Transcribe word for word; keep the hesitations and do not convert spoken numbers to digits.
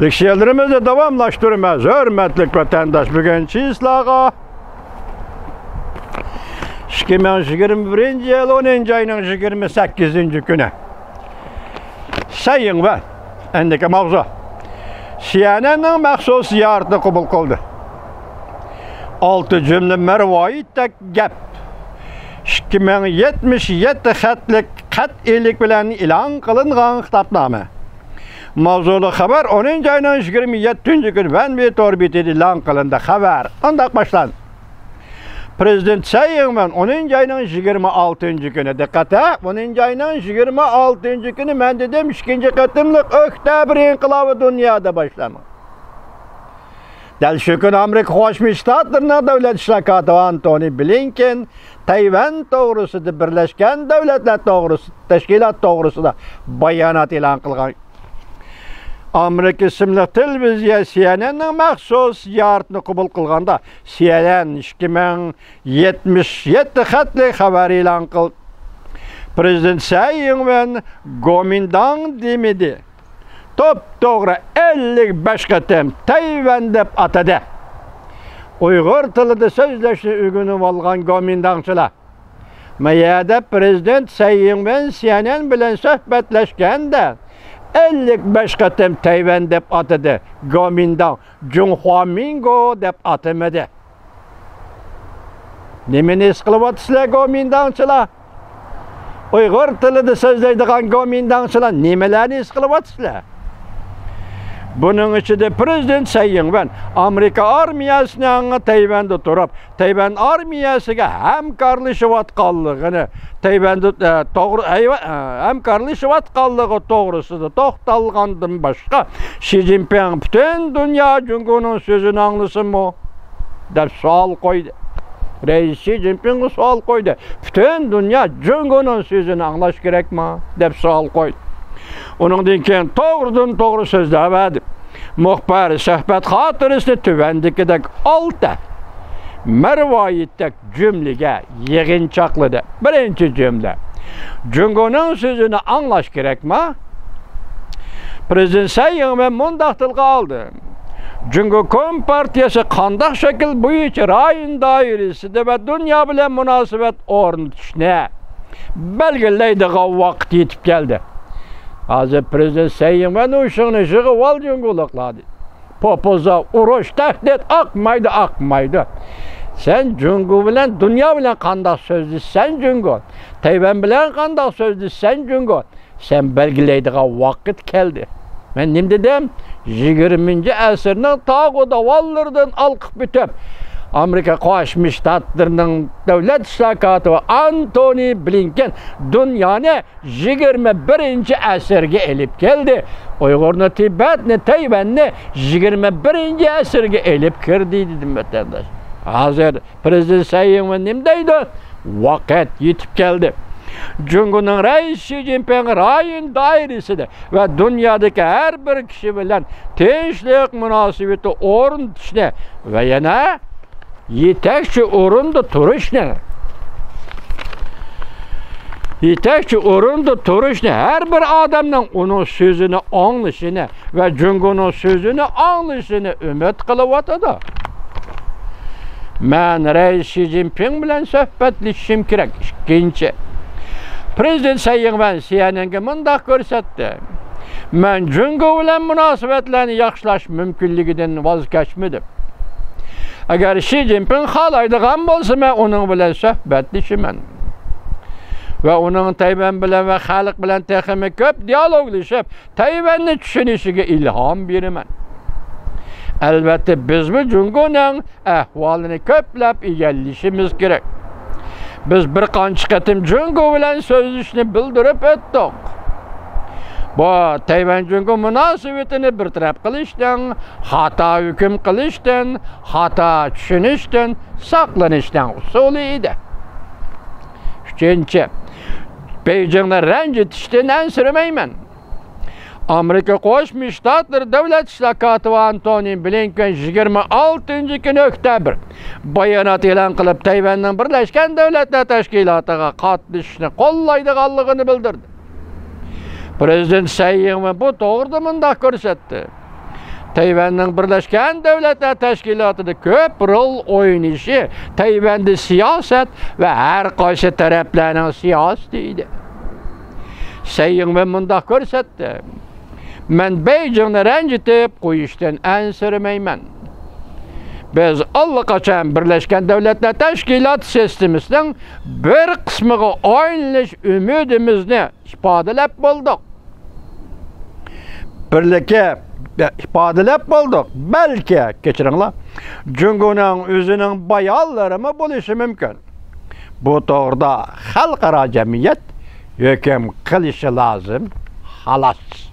تەكشىلىرىمىزنى داۋاملاشتۇرىمىز، ھۆرمەتلىك ۋەتەنداش. بۈگۈن چىسلاغا ئىككى مىڭ يىگىرمە بىرىنچى يىل ئونىنچى ئاينىڭ يىگىرمە سەككىزىنچى كۈنى. سەي يىڭۋېن، ئەندىكى ماۋزۇ. سى ئېن ئېننىڭ مەخسۇس زىيارىتىنى قوبۇل قىلدى. ئالتە جۈملە مەرۋايىتتەك گەپ. ئىككى مىڭ يەتمىش يەتتە خەتلىك قەتئىيلىك بىلەن ئېلان قىلىنغان خىتابنامە. ماۋزۇلۇق خەۋەر ئونىنچى ئاينىڭ يىگىرمە يەتتىنچى كۈنى ۋەنۋې تور بېتىدە ئېلان قىلىندى. خەۋەر ئانداق باشلاندى. پرېزىدېنت سەي يىڭۋېن ئونىنچى ئاينىڭ يىگىرمە ئالتىنچى كۈنى، دىققەت ھە، ئونىنچى ئاينىڭ يىگىرمە ئالتىنچى كۈنى مەن دېدىم، ئىككىنچى قېتىملىق ئۆكتەبىر ئىنقىلابى دۇنيادا باشلانغان. دەل شۇ كۈنى ئامېرىكا قوشما شتاتلىرىنىڭ دۆلەت ئىشلار كاتىپى ئانتونى بلىنكېن تەيۋەن توغرىسىدا بىرلەشكەن دۆلەتلەر توغرىسى، تەشكىلات توغرىسىدا بايانات ئېلان قىلغان. ئامېرىكا ئىسىملىق تېلېۋىزىيە سى ئېن ئېننىڭ مەخسۇس زىيارىتىنى قوبۇل قىلغاندا، سى ئېن ئېن ئىككى مىڭ يەتمىش يەتتە خەتلىك خەۋەر ئېلان قىلدى. پرېزىدېنت سەي يىڭۋېن گومىنداڭ دېمىدى. توپتوغرا ئەللىك بەش قېتىم تەيۋەن دەپ ئاتىدى. ئۇيغۇر تىلىدا سۆزلەشنى ئۆگىنىۋالغان گومىنداڭچىلار، ما يەردە پرېزىدېنت سەي يىڭۋېن سى ئېن ئېن بىلەن سۆھبەتلەشكەندە، ئەللىك بەش قېتىم تەيۋەن دەپ ئاتىدى. گومىنداڭ، جۇڭخۇامىنگو دەپ ئاتىمىدى. نېمىنى ھېس قىلىۋاتىسىلەر، گومىنداڭچىلار؟ ئۇيغۇر تىلىدا سۆزلەيدىغان گومىنداڭچىلار نېمىلەرنى ھېس قىلىۋاتىسىلەر؟ بۇنىڭ ئىچىدە پرېزىدېنت سەي يىڭۋېن ئامېرىكا ئارمىيەسىنىڭ تەيۋەندە تۇرۇپ، تەيۋەن ئارمىيەسىگە ھەمكارلىشىۋاتقانلىقىنى، تەيۋەندە، ئە، توغرا، ئەيۋە-، ئە، ھەمكارلىشىۋاتقانلىقى توغرىسىدا توختالغاندىن باشقا، شى جىنپىڭ پۈتۈن دۇنيا جۇڭگونىڭ سۆزىنى ئاڭلىسۇنمۇ؟ دەپ سوئال قويدى. رەئىس شى جىنپىڭغا سوئال قويدى. پۈتۈن دۇنيا جۇڭگونىڭ سۆزىنى ئاڭلاش كېرەكما؟ دەپ سوئال قويدى. ئۇنىڭدىن كېيىن توغرىدىن توغرا سۆزلەۋەردى. مۇخبىر سۆھبەت خاتىرىسىنى تۆۋەندىكىدەك ئالتە مەرۋايىتتەك جۈملىگە يىغىنچاقلىدى. بىرىنچى جۈملە. جۇڭگونىڭ سۆزىنى ئاڭلاش كېرەكما؟ پرېزىدېنت سەي يىڭۋېن مۇنداق تىلغا ئالدى. جۇڭگو كومپارتىيەسى قانداق شەكىل بويىچە رايون دائىرىسىدە ۋە دۇنيا بىلەن مۇناسىۋەت ئورنىتىشنى بەلگىلەيدىغان ۋاقىت يېتىپ كەلدى. ھازىر پرېزىدېنت سەي يىڭۋېن ھوشۇڭنى يىغىۋال جۇڭگولۇقلار دېدى. پوپوزا، ئۇرۇش، تەھدىت ئاقمايدۇ، ئاقمايدۇ. سەن جۇڭگو بىلەن، دۇنيا بىلەن قانداق سۆزلىشىسەن جۇڭگو؟ تەيۋەن بىلەن قانداق سۆزلىشىسەن جۇڭگو؟ سەن بەلگىلەيدىغان ۋاقىت كەلدى. مەن نېمە دېدىم؟ يىگىرمىنچى ئەسىرنىڭ تاغۇ داۋانلىرىدىن ئالقىپ ئۆتۈپ، ئامېرىكا قوشما شتاتلىرىنىڭ دۆلەت ئىشلار كاتىپى ئانتونى بلىنكېن دۇنيانى يىگىرمە بىرىنچى ئەسىرگە ئېلىپ كەلدى. ئۇيغۇرنى، تىبەتنى، تەيۋەننى يىگىرمە بىرىنچى ئەسىرگە ئېلىپ كىردى، دېدىم، ۋەتەنداش. ھازىر پرېزىدېنت سەي يىڭۋېن نېمە دەيدۇ؟ ۋاقىت يېتىپ كەلدى. جۇڭگونىڭ رەئىسى شى جىنپىڭ رايون دائىرىسىدە ۋە دۇنيادىكى ھەر بىر كىشى بىلەن تىنچلىق مۇناسىۋىتى ئورنىتىشنى ۋە يەنە يېتەكچى ئورۇندا تۇرۇشنى، يېتەكچى ئورۇندا تۇرۇشنى، ھەر بىر ئادەمنىڭ ئۇنىڭ سۆزىنى ئاڭلىشىنى ۋە جۇڭگونىڭ سۆزىنى ئاڭلىشىنى ئۈمىد قىلىۋاتىدۇ. مەن رەئىس شى جىنپىڭ بىلەن سۆھبەتلىشىشىم كېرەك. ئىككىنچى، پرېزىدېنت سەي يىڭۋېن سى ئېن ئېنگە مۇنداق كۆرسەتتى. مەن جۇڭگو بىلەن مۇناسىۋەتلەرنى ياخشىلاش مۇمكىنلىكىدىن ۋاز كەچمىدىم. ئەگەر شى جىنپىڭ خالايدىغان بولسا، مەن ئۇنىڭ بىلەن سۆھبەتلىشىمەن. ۋە ئۇنىڭ تەيۋەن بىلەن ۋە خەلق بىلەن تېخىمۇ كۆپ دىيالوگلىشىپ، تەيۋەننى چۈشىنىشىگە ئىلھام بېرىمەن. ئەلۋەتتە، بىزمۇ جۇڭگونىڭ ئەھۋالىنى كۆپلەپ ئىگىلىشىمىز كېرەك. بىز بىر قانچە قېتىم جۇڭگو بىلەن سۆزلىشىشنى بىلدۈرۈپ ئۆتتۇق. بۇ تەيۋەن جۇڭگو مۇناسىۋىتىنى بىر تەرەپ قىلىشنىڭ، خاتا ھۆكۈم قىلىشتىن، خاتا چۈشىنىشتىن ساقلىنىشنىڭ ئۇسۇلى ئىدى. ئۈچىنچى، بېيجىڭنى رەنجىتىشتىن ئەنسىرىمەيمەن. ئامېرىكا قوشما شتاتلىرى دۆلەت ئىشلار كاتىپى ئانتونى بلىنكېن يىگىرمە ئالتىنچى كۈنى ئۆكتەبىر بايانات ئېلان قىلىپ، تەيۋەننىڭ بىرلەشكەن دۆلەتلەر تەشكىلاتىغا قاتنىشىشنى قوللايدىغانلىقىنى بىلدۈردى. پرېزىدېنت سەي يىڭۋېن بۇ توغرىدا مۇنداق كۆرسەتتى. تەيۋەننىڭ بىرلەشكەن دۆلەتلەر تەشكىلاتىدا كۆپ رول ئوينىشى تەيۋەندە سىياسەت ۋە ھەر قايسى تەرەپلەرنىڭ سىياسىتى ئىدى. سەي يىڭۋېن مۇنداق كۆرسەتتى: مەن بېيجىڭنى رەنجىتىپ قويۇشتىن ئەنسىرىمەيمەن. بىز ئاللىقاچان بىرلەشكەن دۆلەتلەر تەشكىلاتى سىستېمىسىنىڭ بىر قىسمىغا ئايلىنىش ئۈمىدىمىزنى ئىپادىلەپ بولدۇق. بىرلىكى ئىپادىلەپ بولدۇق. بەلكى، كەچۈرۈڭلار، جۇڭگونىڭ ئۆزىنىڭ بايانلىرىمۇ بولۇشى مۇمكىن. بۇ توغرىدا خەلقئارا جەمئىيەت ھۆكۈم قىلىشى لازىم، خالاس.